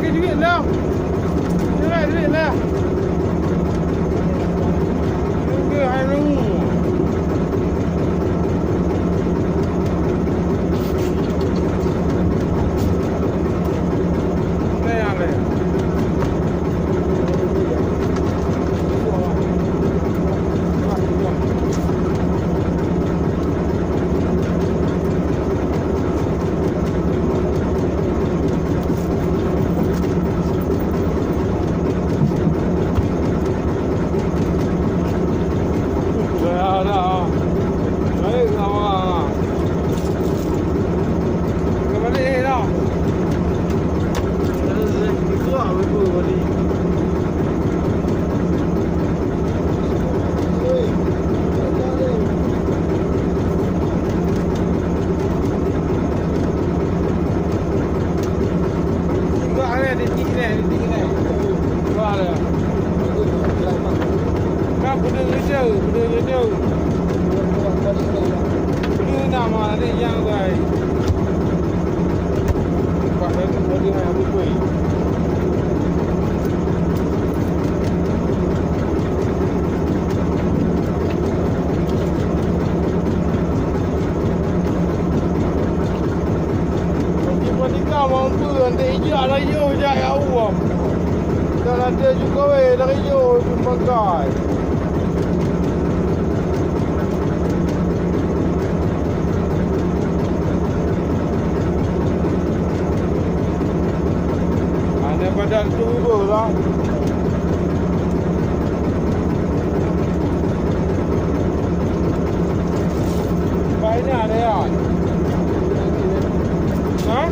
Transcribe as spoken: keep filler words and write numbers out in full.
Duit dah. Duit, duit dah. Duit hai lu. Dah yang lain. Ka peudeuh geujeu, peudeuh geujeu. Peudeuh na ma lagèe nyang guys. Lepas tadi, tadi hai habis kueh. Tiba-tiba mau pun, nanti ijak laju, jak ya Allah. Dan ada juga weh dari jauh pun bangkai. Ada badan tu lah. Baik ni ada ya. Ha?